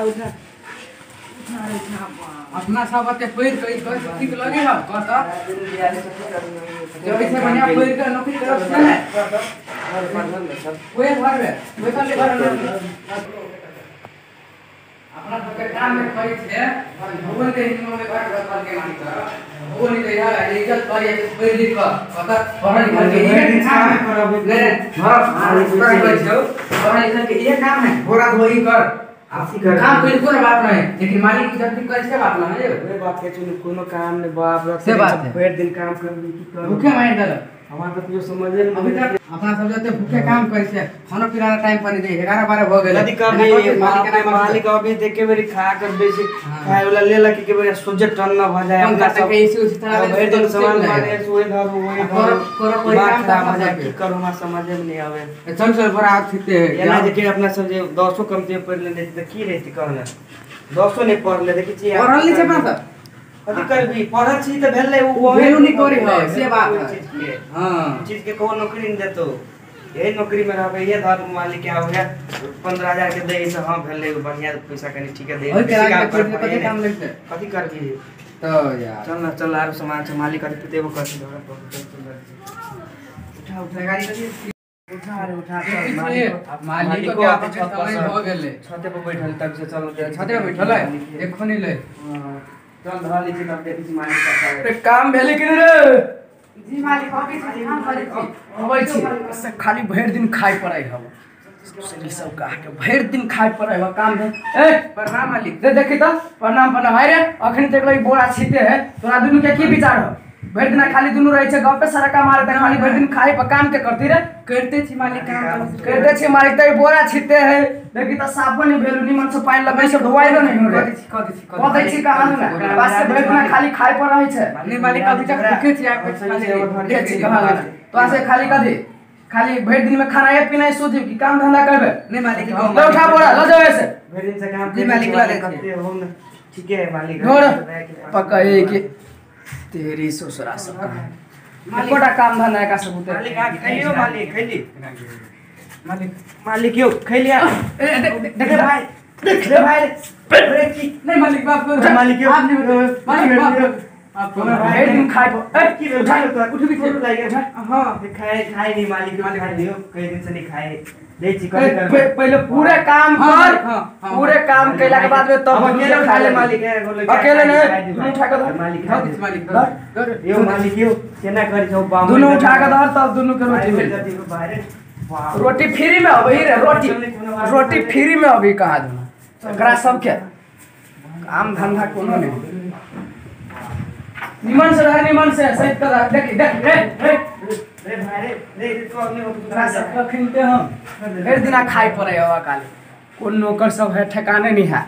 उठा अपना सब अते पढ़ के ठीक लगे ह कत जब ऐसे बढ़िया पढ़ के नौकरी करब से ने ओए घर में बैठल ले घर में अपना सबके काम में करै छै और भगवान के हिंदू में घर रखल के मालिक कर वो नहीं तो यार इज्जत कर ये पढ़ लिख के पता पढ़ल लिखल के ये काम करब ले घर कर छौ पढ़ल लिखल के ये काम है बोरा धोई कर काम कोई कोनो बात नहीं लेकिन मालिक की जब करे से बात ना है ओए बात के चुन कोनो काम नहीं बाप से बात है भर दिन काम करबी की कर भूखे मार दल हमार तो कुछ समझे नहीं अभी तक अपना सब जते भूखे काम करे से खाना पीना टाइम पर नहीं दे 11 12 हो गेल यदि कभी मालिक अभी देख के मेरी खा कर बेसी खाए वाला ले लकी के मेरे सोजे टन न भ जाए अपना सब के इसी उसी तरह भर दिन सामान मारे सोए धर वही कर कोई काम खराब हो जाए की कर हमरा समझ में नहीं आवे चल चल बड़ा थिते एना जे के अपना सब जे 10 कमते पढ़ लेने त की रहती कहना 10 नहीं पढ़ ले देखि छी पढ़ल नहीं छै अपना सब कथि करबी पढ़ल छी त भेलै उ भेलू नहीं करी है से बात है। हां चीज के कोनो नौकरी नहीं देतो यही नौकरी में रहबे ये धर मालिक के आवे 15,000 के दे से हां भेलै बढ़िया पैसा कनी ठीक है दे कथि काम लगते कथि करबी तो यार चल ना चल आरो सामान छै मालिक कथि देबो कथि उठा उठा गाड़ी कथि उठा रे उठा चल मालिक मालिक के आपके समय हो गेलै छते पर बैठल तब से चल छते पर बैठल है देखो नहीं ले चल धर लीजिए तब देखी छी मालिक का रे काम भेलै कि रे जी मालिक अबै छी काम करै छी अबै छी से खाली भरि दिन खाय पड़ै हव शरीर सब कह के भरि दिन खाय पड़ै हव काम भेल। ए प्रणाम मालिक दे देखी त प्रणाम प्रणाम हाय रे अखनी तक ई बोरा छीते है तोरा दुनू के की विचार हो भरि दिन खाली दुनू रहै छै गप्पे सारा काम मारे त खाली भरि दिन खाय पर काम के करती रे करते छी मालिक काम करते छी मालिक त ई बोरा छीते है देखी त साफो नहीं भेलु निमन से पानि लगै छै धोआइलो नहीं हो रे कह दै छी कह दै छी कहां ना बस से भरि दिन खाली खाय पर रहै छै नहीं मालिक अभी तक भूखे छी आप खाली छी कहां तो से खाली कथि खाली भरि दिन में खाना या पीना सोची कि काम धंधा करबे नहीं मालिक ल उठा बोरा ल जाओ ऐसे भरि दिन से काम जी मालिक ल ले करते हो ना ठीक है मालिक पकए के तेरी ससुरा सब एकोटा काम धंधा का सब होते मालिक आ खैलियो मालिक खैली मालिक मालिक यो खैलिया ए देख भाई देख ले भाई रे की नहीं मालिक बाप करो मालिक यो आप नहीं मालिक बाप आप भरि दिन खाय ए की उठा उठ भी लागे हां खाए खाए नहीं मालिक खाए लियो कई दिन से नहीं खाए ले छी कभी कर पहले पूरे काम कर पूरे काम कैला के बाद में तब अकेले उठा ले मालिक है अकेले नहीं दुनू उठा के धर मालिक मालिक यो मालिक यो केना करी छौ बाम दुनू उठा के धर तब दुनू के रोटी मिल रोटी फ्री में अबही रे रोटी रोटी फ्री में अभी कहा दुनू एकरा सबके काम धंधा कोनो नहीं निमन से रह निमन से सही तरह देख देख रे रे रे भाई रे रे तो अपने तोरा सब अखनते हम भरि दिना खाय पड़े हवा काले कोन नौकर सब है ठिकाने नहीं है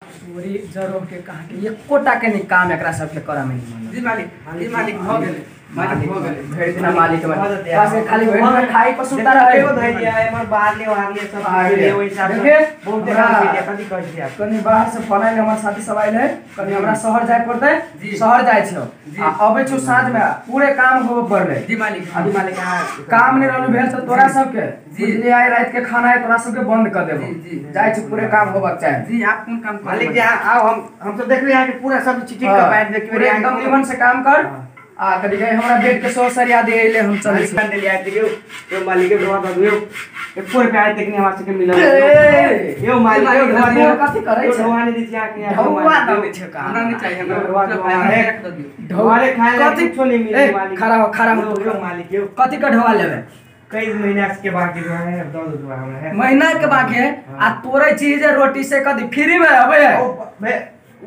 चोरी जरो के कहा के एकोटा के नहीं काम एकरा सब के करऽ में नहीं जी मालिक जी मालिक हो गेलै मालिक हो गेलै भरि दिना मालिक बस खाली भरि दिना खाय पर सुता रहे एगो धैर्य है हमर बाहर ले बाहर ले सब ले ओइ हिसाब से बहुत काम के कथि कहै छी आप कनी बाहर से फोन आयल हमर साथी सब आयल है कनी हमरा शहर जाय पड़तै शहर जाय छौ आ अबै छौ साँझ में पूरे काम होबे पड़लै जी मालिक अभी मालिक काम नहीं रहलु भेल त तोरा सबके बुझलियै आइ रात के खाना है तोरा सबके बंद कर देबो जाय छी पूरे काम होबक चाही जी आप कोन काम मालिक जी आओ हम तो देखबै अहाँ के पूरा सब चीज ठीक कर पाए देखबै एकदम निमन से काम कर आ कभी गए हमरा बेड के सौ सरिया दे अइले हम चलै छी ले आइ देखियो यो मालिक के ढोआ दो यो एको रुपया आइ तक नहीं हमरा सबके मिलल यो मालिक यो ढोआ दियो कथि करै छै ढोआ नहीं दै छी अहाँ के ढोआ दे छै का हमरा नहीं चाहिए हमरा ढोआ रे खाए ला कुछो नहीं मिले मालिक खड़ा हो खड़ा हो यो मालिक यो कथि के ढोआ लेबे कई महीना के बाकी जो है अब दो दो हमरा है महीना के बाकी है आ तोरे चीज रोटी से कथि फ्री में अबे है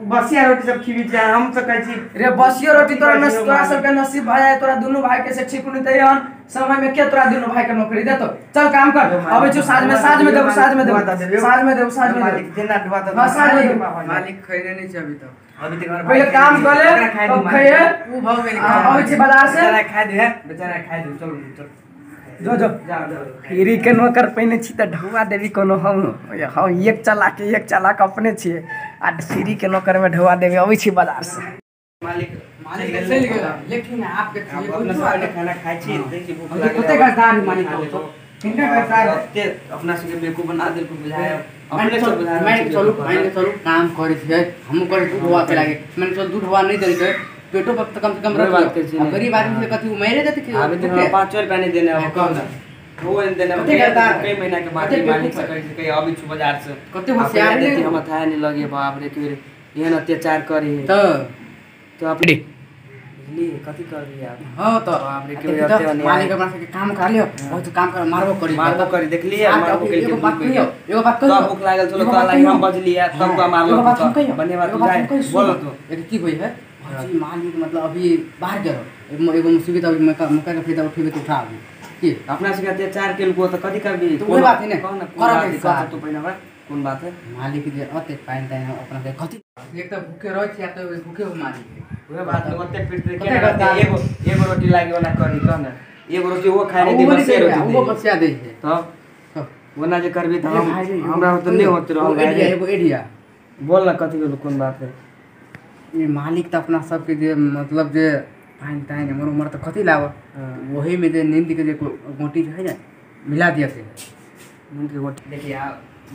बसिया रोटी सब खिबी छै हम तो कहै छी रे बसिया रोटी तोरा नसीब तोरा सबके नसीब भए जाय तोरा दुनू भाई के से ठीक नहीं तैहन समय में के तोरा दुनू भाई के नौकरी देतो चल काम कर अबै छौ साँझ में साँझ में देबो साँझ में देबो साँझ में देबो साँझ में मालिक जेना ढुआ दो हां साँझ में देबो मालिक खैने नहीं छै अभी तक अभी तक पहिले काम कर ले तब खैए उ भ गेल अबै छी बाजार से बेचारा खाइ दे बेचारा खाइ दे चल चल जो जो फ्री के नौकर पहिने छी त ढौआ देबी कोनो हम हम एक चलाक अपने छियै आ फ्री के नौकर में ढौआ देबी अबै छी बाजार से मालिक मालिक चलि गेल लेकिन आपके अपना सब खाना खाइ छी देखि भूख लागल कते गजदार मालिक हो किनका करता ते अपना सबके बेवकूफ बना देलको बुझाय अपने सब बुझाय। मान चलू मान चलू काम करै छियै हम करै दूध हुआ के लागे मान चल दूध हुआ नहीं देलकै पेटो पर तो कम से कम बात करै छी। गरीब आदमी से कथि उमेरे देते कि आबे तो 5 रुपया नहीं देने अब कम ना वो नहीं देने कई महीना के बाद मालिक से कहै छै कहीं अबै छु बाजार से कते होशियार देते हम थाय नहीं लगे बाप रे कि एहन अत्याचार करी तो अपने बुझली कथि करबी आप। हां तो बाप रे के अत्याचार मालिक अपना सबके काम कर लियो बहुत काम कर मारबो करी मारबो करी देखलिए मारबो करी एगो बात कहियो एगो बात कहियो तब भूख लागल चलो त लागि हम बजलिए तब तो मारलो बने बात जाए बोलो तो एक की होई है जी मालिक मतलब अभी बाहर गेलो एगो मुसीबत अभी मका मका के फायदा उठेबे तो उठा अभी की अपना सबके अत्याचार केलको त कथि करबी तो वही बात है ने कौन करब बात तो पहिने हमरा कोन बात है मालिक जे अते पाइन ताइन अपना के कथि एक त भूखे रहै छी आ त भूखे हो मालिक उहे बात ओते पीट के केना एगो एगो रोटी लागी ओना करी कह न एगो रोटी वो खाए नहीं दे बस रोटी वो बसिया दे छै तब ओना जे करबी त हम हमरा त नहीं होत रहल भाई एगो एरिया बोल न कथि बोल कोन बात है। ये मालिक त अपना सबके जे मतलब जे पाइन ताइन उमर उमर त कथि लाव वही में जे नींद के जे गोटी है ना मिला दिया से नींद के गोटी। देखिए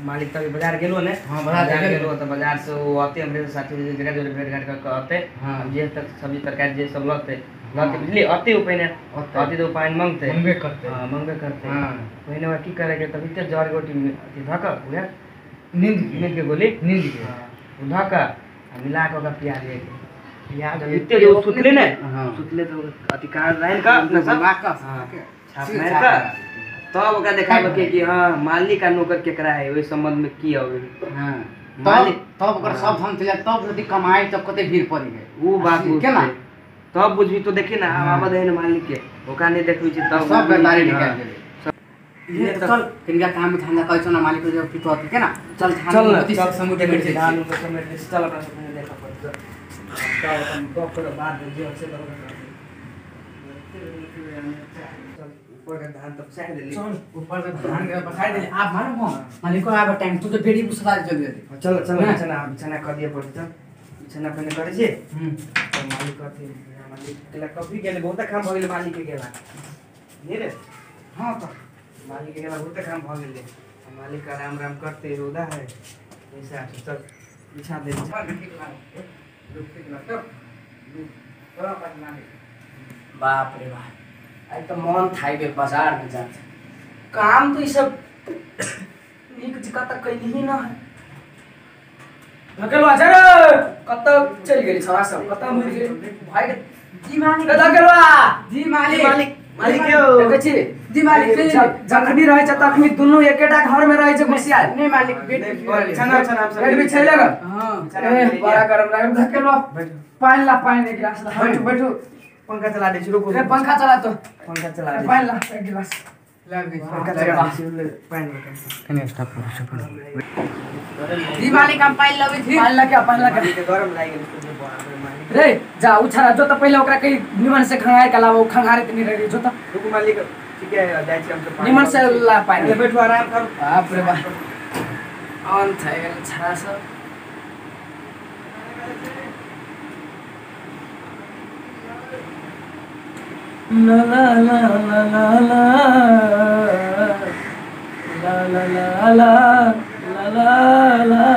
मालिक त बाजार गेलो ने। हां बाजार गेलो त बाजार से वो आते हमरे साथी जे जगह जोरे भेट घाट कर आते जे तक सब्जी तरकारी जे सब लते लते बुझली आते उ पहिने आते तो पानी मांगते मंगबे करते। हां मंगबे करते। हां पहिने वा की करे के तभी ते जर गोटी में अथि धक उहे नींद के गोली नींद के उ धक आ मिला के ओकरा पिया लिए पिया जब इते जो सुतले ने सुतले तो अथि कार लाइन का अपना सब छाप मार का तब ओकरा देखाबे के कि हां मालिक आ नौकर केकरा है ओइ संबंध में की होवे। हां मालिक तब ओकर सब धन चल तब यदि कमाई तब कते भीड़ पड़ी है उ बात केना तब बुझबी तो देखी ना आबद है ने मालिक के ओकरा नहीं देखबी छी तब सब बेदारी निकाल देबे। ये तो चल किनका काम में धंधा करै छौ ना मालिक जो पिटत के ना चल चल अति चल समुद्र में धान को समेट ले चल अपना सब देखा पड़त तब अपन गप कर बाद जे से करो चल ऊपर का धान तब चाह देली चल ऊपर से धान के पसार देली आप मारो हो मालिक को आबे टाइम तू तो बेड़ी उसला जल्दी जल्दी चल चल बिछाना बिछाना कर दिए पड़त चल बिछाना पहिने करै छी। त मालिक कहते मालिक केला कभी गेले बहुत काम भ गेले मालिक के गेला नहीं रे। हां त मालिक के गेला बहुत काम भ गेले मालिक आराम आराम करते रोदा है ऐसा चल बिछा दे। बाप रे बाप आई तो मन थाई गेल बाजार में जाते काम तो ई सब नीक जका तक कैली ही ना है धकेलवा जरे कत चल गेली छौरा सब कत मरि गेली भाई के जी मालिक धकेलवा जी मालिक मालिक मालिक यो देखै छी जी मालिक जखनी रहै छै तखनी दुनू एकेटा घर में रहै छै घुसियाल नहीं मालिक बेड बिछाना बिछाना हम सब बेड बिछैले ग। हां ए बड़ा गरम लागल धकेलवा पानि ला पानि एक गिलास ला बैठू बैठू पंखा चला दे शुरू रे पंखा चला तो पंखा चला दे पानि ला एक गिलास लाग गई पंखा चला दे पानि कने स्टॉप करू जी मालिक हम पानि लबै छी पानि ला के पानि ला के गरम लागि गेल बाप रे मालिक रे जा उछारा जो त पहिले ओकरा कहीं निमन से खंगार के लाओ खंगारे त नहीं रही जो त रुकू मालिक ठीक है जाय छी हम तो निमन से ला पानि बैठू आराम करू। बाप रे बाप ऑन थाई गेल छरा सब ला ला ला ला ला ला ला ला ला ला ला ला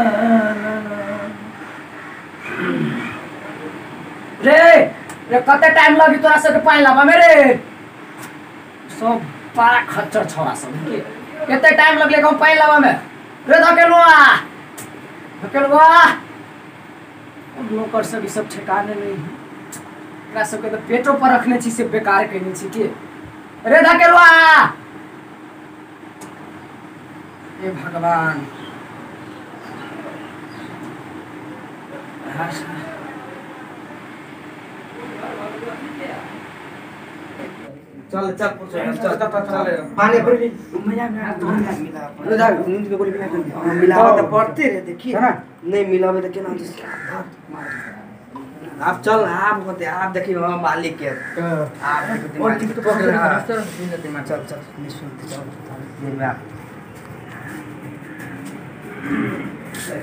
रे रे कते टाइम लगी तोरा सबके पानि लाबा में रे सब पारा खच्चर छोरा सब के कते टाइम लगले कम पानि लाबा में रे धकेलुआ धकेलुआ नौकर सब ई सब ठिकाने नहीं है एकरा सबके त पेटो पर रखने छी से बेकार केने छी के रे धकेलुआ हे भगवान चल चल चल चल चल पानी भर ली मजा में मिला नींद के गोली मिला मिलावे त पड़ते रे देखिए नहीं मिलावे त केना आप चल आप होते आप देखिए हम मालिक के आप और टिकट पकड़ चल चल नहीं सुनते चल देर में आप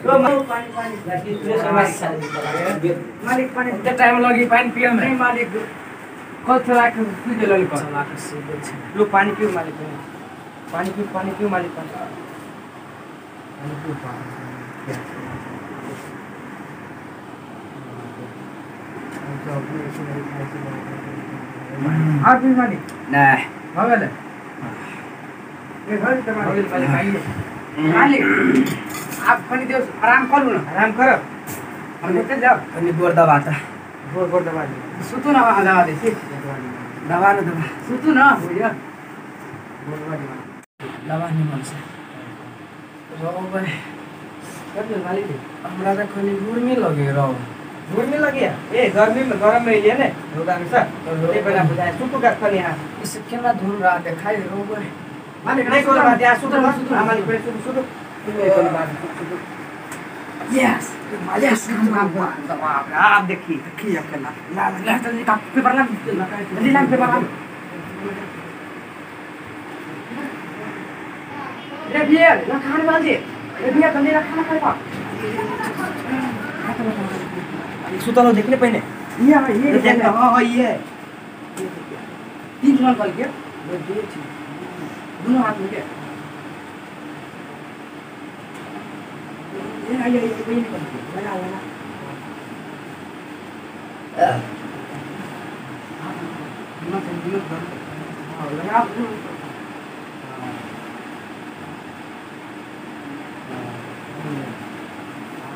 पानी पानी मालिक पानी कते टाइम लगी पानी पिए में नहीं मालिक कल चला के पी गेल चला के सुतल छै लो पानी पियो मालिक। पानी पियो मालिक पानी पियो पानी और भी मालिक नहीं हो गेलै ये घर त मालिक मालिक आप कनी देर आराम करू न आराम करब हम निकल जाओ कनी गोर दबाता गोर गोर दबा दे सुतू न वहाँ दबा दे दबा न दबा सुतू न भैया गोर दबा दे दबा नहीं मन से रहो भाई कर दे मालिक हमरा त कनी गर्मी लगे रहो गर्मी लगे ए गर्मी में गरम में लिए ने रोदा में सर ते बेला बुझाए सुतू का कनी हां इस केना धुन रहा देखाई रहो भाई मालिक नहीं कोनो बात यार सुतू सुतू हां मालिक सुतू सुतू नहीं कोनो बात सुतू यस मालिक काम काम आप देखी देखी अब ला ला ला जल्दी का पेपर ला जल्दी ला पेपर ला रे भैया ला खाने वाले रे भैया जल्दी ला खाना खाए पा सुतलो देखने पहिने ये ये देख हां हां ये तीन जन कल के दोनों हाथ में के ये ये ये कोई नहीं लगा लगा हिम्मत हिम्मत हां लगा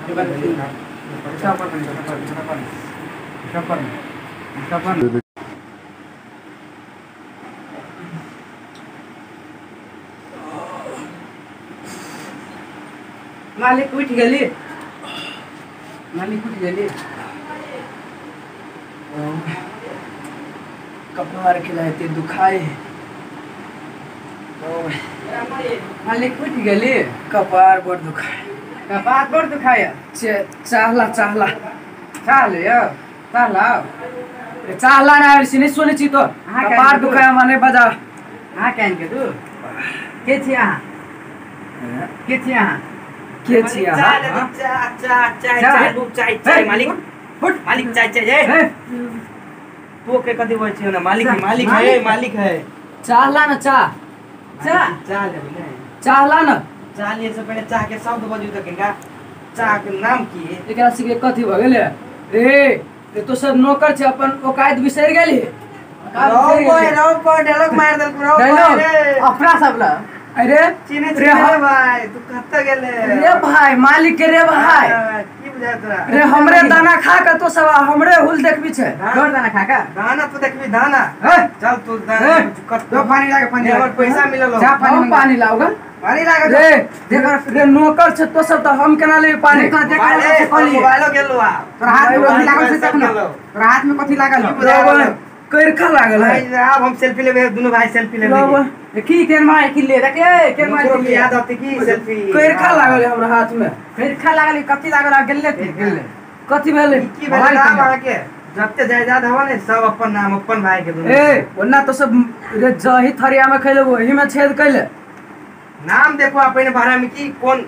ये बात है सब मालिक उठ गेली मालिक उठ गेली कपार खिलाते दुखाए मालिक उठ गेली कपार बड़ दुखाए कपार बड़ दुखाए चाहला चाहला चाहले यो चाहला चाहला ना आइल नहीं सुने छी तो कपार दुखाए माने बजा हां can के तू के छी अहाँ के छी अहाँ के छी अहाँ चा चा चा चाय चाय चाय मालिक फुट मालिक चाय चाय ए तो के कथि बोल छी ना मालिक मालिक है मालिक है चाहला ना चा चा चा ले नहीं चाहला ना चाह लिए से पहले चाह के शब्द बजू त किनका चाह के नाम की एकरा से कथि भ गेलै रे रे तो सब नौकर छै अपन औकात बिसरि गेली रौ पर डायलॉग मार देलक रौ रे अपना सब ल अरे चिने चिने भाई तू कत गेले रे भाई मालिक के रे भाई की बुझा तोरा रे हमरे दाना खा के तो सब हमरे हुल देखबी छै घर दाना खा के दाना तू देखबी दाना चल तू दाना कत दो पानी लागे पानी हमर पैसा मिलल जा पानी पानी लाओगा पानी लागे रे देख रे नौकर छै तो सब त हम केना लेबे पानी देख देख मोबाइलो गेलो आ तोरा हाथ में कथि लागल छै तखन तोरा हाथ में कथि लागल करखा लागल है अब हम सेल्फी लेबे दोनों भाई सेल्फी लेबे की केन मार की ले देख ए केन मार की याद आती की सेल्फी करखा लागल है हमरा हाथ में करखा लागल कथि लागल आ गेले गेले कथि भेले की भेले नाम अहाँ के जते जायदाद हवा ने सब अपन नाम अपन भाई के दोनों ए ओना तो सब रे जही थरिया में खैले ओही में छेद कैले नाम देखो अपने भाड़ा में की कौन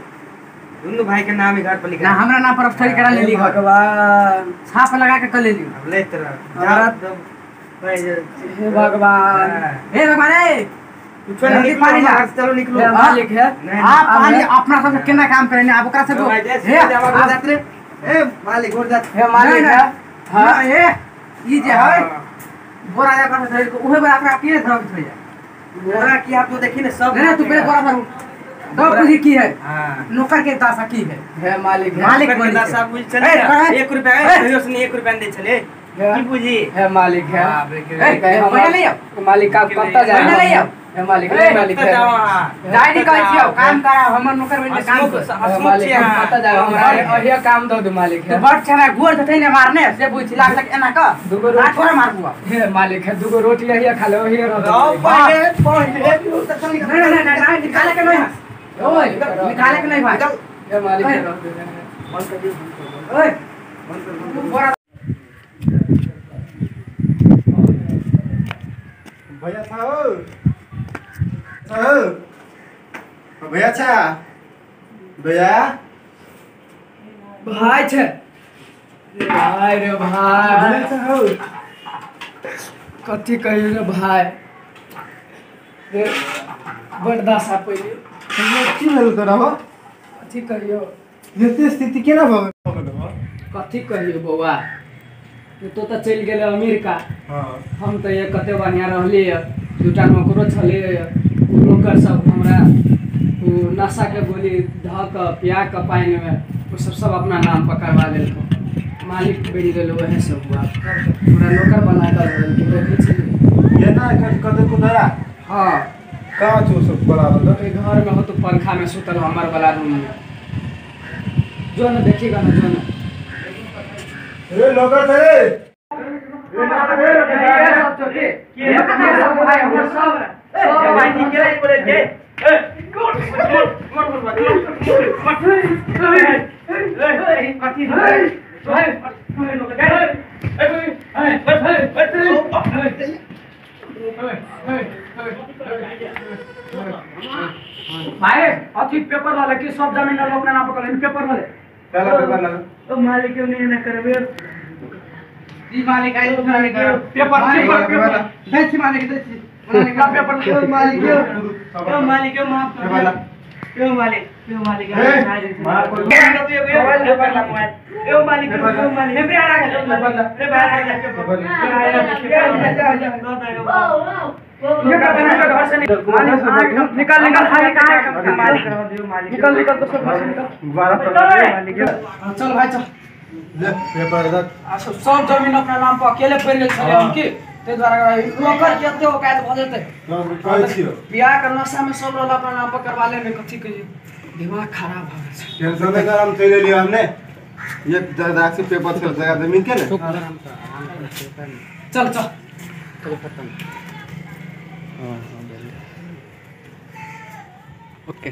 दोनों भाई के नाम ही घर पर लिखा ना हमरा नाम पर अक्षर करा लेली भगवान छाप लगा के क लेली अब ले तेरा जा हे भगवान हे भगवान ए कुछ नहीं पानी ला चलो निकलो मालिक है आ पानी अपना सब केना काम करे अब ओकरा सब हे जात रे ए मालिक और जात हे मालिक है हां ए ई जे है बोरा जा कर धर के उहे बोरा अपना के धर के जा बोरा की आप तो देखी ने सब नहीं तू पहले बोरा धरू दो पूंजी की है हां नौकर के दासा की है हे मालिक मालिक के दासा बुझ चले 1 रुपया कहियो से 1 रुपया दे चले की पूंजी हे मालिक है पैसा ले आओ मालिक का पत्ता जाए पैसा ले आओ हे मालिक हे मालिक है जाय नहीं कहै छियौ काम करा हमर नौकर बनि के काम कर मालिक पत्ता जाए हमरा अहिया काम दो दे मालिक है बड़ छना गोर जतै ने मारने से बुझ लागलक एना क दुगो रोटी थोड़ा मारबू हे मालिक है दुगो रोटी अहिया खा ले ओहिया रहो पहिले पहिले नहीं नहीं नहीं निकाले के नहीं ओए निकाले के नहीं भाई हे मालिक है बंद कर दियो ओए बंद कर बोरा भैया था हो हो भैया छा भैया भाई छे भाई रे भाई हो कथी कहियो रे भाई रे बड़ दशा पहिले की भेल तोरा हो कथी कहियो एते स्थिति केना भऽ गेल हो कथी कहियो बौआ तो त चलि गेलै अमेरिका। हां हम त ये कते बढ़िया रहली दूटा नौकरो छले उ नौकर सब हमरा उ नशा के गोली धऽ के पिया के पानि में उ सब सब अपना नाम पकड़वा लेलको मालिक बनि गेल वएह सब हुआ पूरा नौकर बना के रखै छलियै ये ना कते कुदरा। हां कहाँ छौ सब बराबर तो घर में हो तो पंखा में सुतल हमार वाला रूम में जो न देखिएगा ना जो न ए नौकर थे ए सब चोके के सब भाई हमर सब सब भाई ठीक है बोले के ए गोट मर मर मर ए कथी भाई भाई अथी पेपर वाले की सब जमीन वाले अपना नाम पकड़ पेपर वाले चला पेपर ला ओ मालिक क्यों नहीं ना करबे जी मालिक आई मालिक पेपर पेपर पेपर दै छी मालिक दै छी मालिक पेपर ओ मालिक ओ मालिक माफ कर ओ मालिक ओ मालिक माफ कर मोबाइल ओ मालिक ओ मालिक हे आ गेल रे बाहर आ गेल ये का बना घर से निकल निकल खाली कहां मालिक मालिक निकल निकल तो सब घर से निकल 12 चल भाई चल ले पेपर दे आ सब जमीन अपना नाम पर अकेले पड़ गेल छले हम की ते द्वारा नौकर केते औकात भ जेते कहै छियो बियाह के नशा में सब रहल अपना नाम पर करवा ले कथी कहियो दिमाग खराब भ गेल छै टेंशन नहीं कर हम चले लियो हमने ये जगह से पेपर से जगह जमीन के ना चल चल खत्म। हां ओके।